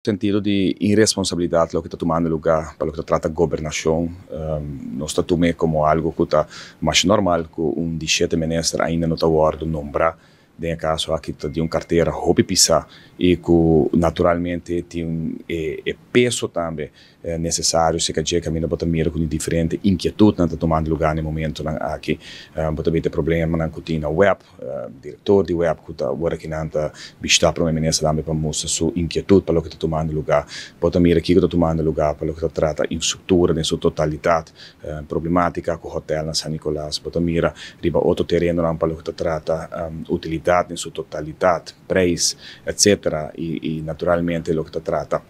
Sentido di irresponsabilidad loke ta tumando luga pa loke ta trata gobernacion. Nos ta tume como algo cu ta mas normal cu un di shete minister ainda no ta wordo nombra. Den e caso aki ta di un cartera hopi pisa y cu naturalmente tin e peso tambe necesario cerca dje, caminda bo ta mira cu di diferente inquietudnan ta tumando luga na e momentonan aki. Bo ta bira problemanan cu tin na WEB, director di WEB cu ta awor aki nan ta bishita prome minister tambe pa mustra su inquietud pa loke ta tumando luga. Bo ta mira kico ta tumando luga pa loke ta trata infrastructura den su totalidad, problematica cu hotel na San Nicolas. Bo ta mira riba otro terenonan pa loke ta trata utilidad den su totalidad, prijs, etc. Y naturalmente loke ta trata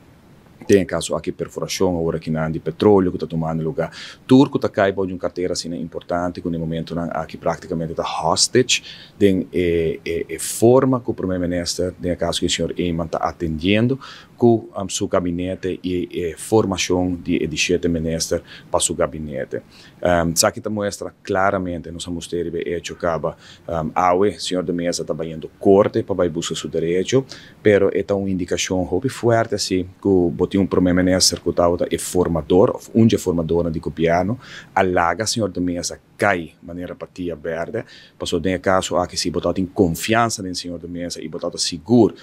den caso aki perforacion awor aki nan di petroleo cu ta tumando luga. Tur cu ta cay bou di un cartera asina importante cu na momentonan aki practicamente ta hostage den e forma cu prome minister, den caso cu señor Eman, ta atendiendo cu su gabinete y e formacion di e di shete minister pa su gabinete. Esaki ta muestra claramente, nos a mustra e hecho caba awe, señor de Meza ta bayendo corte pa bay busca su derecho, pero e ta un indicacion hopi fuerte asina cu bo tin un prome minister cu ta e formador, of un formador di gobierno, a laga señor de Meza cay manera patia berde, paso den caso aki si bo tin confiansa den señor de Meza y bo ta sigur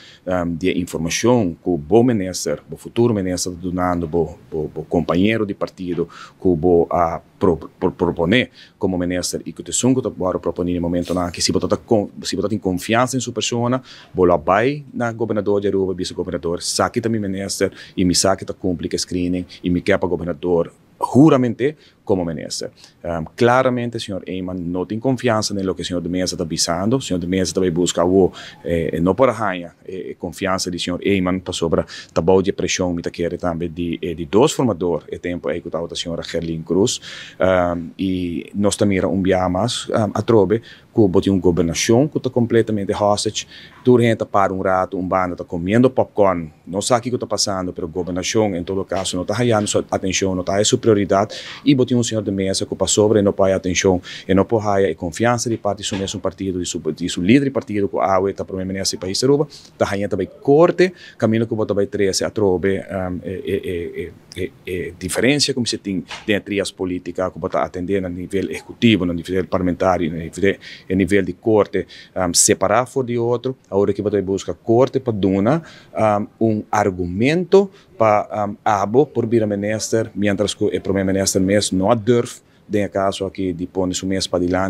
di informacion cu bo minister, bo futuro minister ta dunando bo compañero di partido cu bo a propone como minister y cu esun cu ta propone na momentonan aki, si bo tin confiansa den su persona, bo lo bay na gobernador di Aruba, bisa gobernador: "Esaki ta mi minister y mi sa cu ta cumpli cu screening y mi kier pa gobernador hurament'e como minister." Claramente, señor Eman no tin confiansa den loke señor de Meza ta bisando. Señor de Meza tambe busca o no por haña confiansa di señor Eman pasobra ta bou di presion, mi ta kere tambe di dos formador e tempo ey cu ta señora Gerlin Cruz. Y nos ta mira un biaha mas atrobe cu bo tin un gobernacion cu ta completamente hostage. Tur hende para un rato, un banda ta comiendo popcorn, no sa kico ta pasando, pero gobernacion en todo caso no ta hayando su atencion, no ta su prioridad y bo tin un señor de Meza cu pasobra no por atencion y no por haya confiansa di parti di su mes partido, di su lider di partido cu awe ta prome minister di pais Aruba, ta hayando tambe corte, caminda cu bo ta bay trece atrobe e diferencia cu si tin den trias politica cu ta atende na nivel ehecutivo, na nivel parlamentario, na nivel di corte, separa for di otro. Awor cu bo ta busca corte pa duna un argumento pa abo por bira minister, mientras cu e prome minister mes no durf den caso aki di pone su mes pa dilanti.